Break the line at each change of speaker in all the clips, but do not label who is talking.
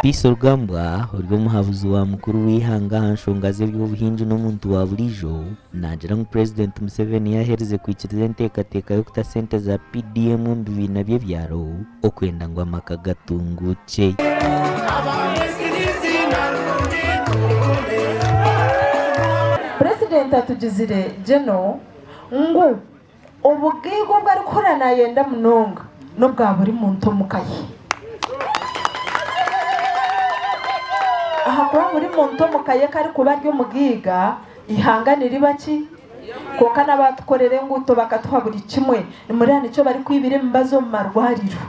Peace Rugambwa ori omuhabuzi wa mukuru w'eihanga aha nshonga z'eby'obuhingi n'omuntu wa buriijo naagira ngu Purezidenti Museveni yaaherize kwikiriza enteekateeka y'okuta sente za PDM omu bibiina by'ebyaro okwenda ngu amaka gatunguukye.
Purezidenti atugizire General ngu obugaiga obu arikuhurira nayenda munonga n'obwa buri muntu omuka ye. Ahakuba buri muntu omuka ye ku arikuba ari omugaiga, eihanga niriba ki? Kwonka n'abaatukorera enguuto bakatuha buri kimwe, nimureeba nikyo barikwibira emibazi omu marwariro.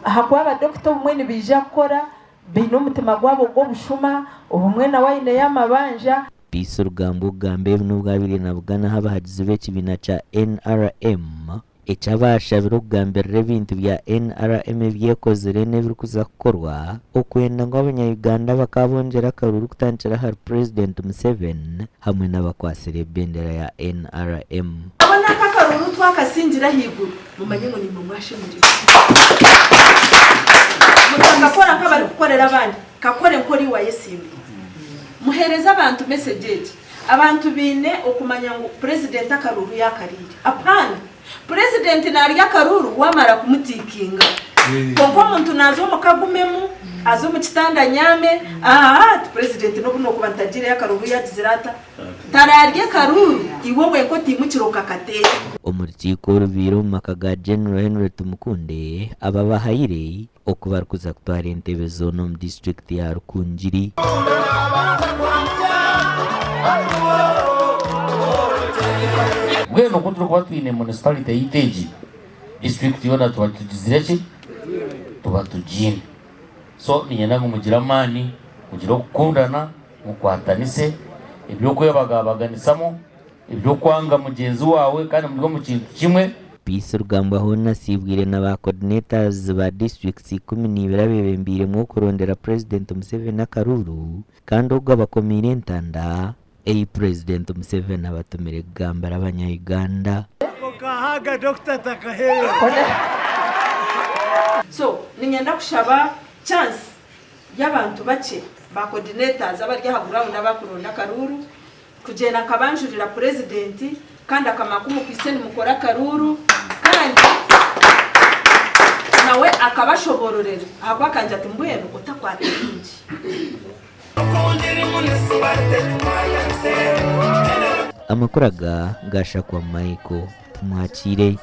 Ahakuba abadokita obumwe nibaija kukora baine omutima gwabo gw'obushuma, obumwe nawe aineyo amabanja.
Peace Rugambwa okugamba ebi n'obu abaire nabuganaho abahagizi b'ekibiina kya NRM eki abaashabire okugambirira ebintu bya NRM ebi ekozire n'ebirikuza kukorwa okwenda ngu abanya-Uganda bakaabongyera akaruuru kutandikira ahari Purezidenti Museveni hamwe n'abakwatsire ebendera ya NRM.
Mwabona aka akaruuru twakasingira ahaiguru, mumanye ngu naimwe mwashemererwa. Mutakakora nk'abarikukorera abandi, kakore nk'ori waayesiimire. Muheereze abantu mesegi egi. Abantu baine okumanya ngu Purezidenti akaruuru yaakariire. Apaana! Purezidenti naarya akaruuru waamara kumutiikinga. Kwonka omuntu naaza omu ka agumemu, aze omu kitanda anyaame, aah ati Purezidenti n'obu nookuba ntagiireyo akaruuru yaagizire ata? Taraarye karuuru, iwe wenka otaimukire okakateera.
Omu rukiiko orubaire omu maka ga General Henry Tumukunde, aba bahayire oku barikuza kutwara entebe zoona omu disiturikiti ya Rukungiri.
Mbwenu ku turikuba twine municipality yaitu egi, district yoona tuba tugizire ki? Tuba tugiine. So niinyenda ngu mugire amaani, mugire okukundana, mukwatanise, eby'okwebagabaganisamu, eby'okwanga mugyenzi waawe kandi muri omu kintu kimwe.
Peace Rugambwa hoona asiibwire na ba coordinators ba disiturikiti 12 abebembeiremu okurondera Purezidenti Museveni akaruuru kandi ogwo abakomeire entanda ei Purezidenti Museveni abatumire kugambira abanya Uganda.
So niinyenda kushaba chance y'abantu bakye ba coordinators abari aha ground abakuronda akaruuru kugyenda nkabanjurira purezidenti kandi akamanya ku mukwaitse nimukora akaruuru kandi nawe akabashoboororera ahakuba akangira ati mbwenu otakwata bingi.
Amakuru aga gashakwa Michael Tumwakiire.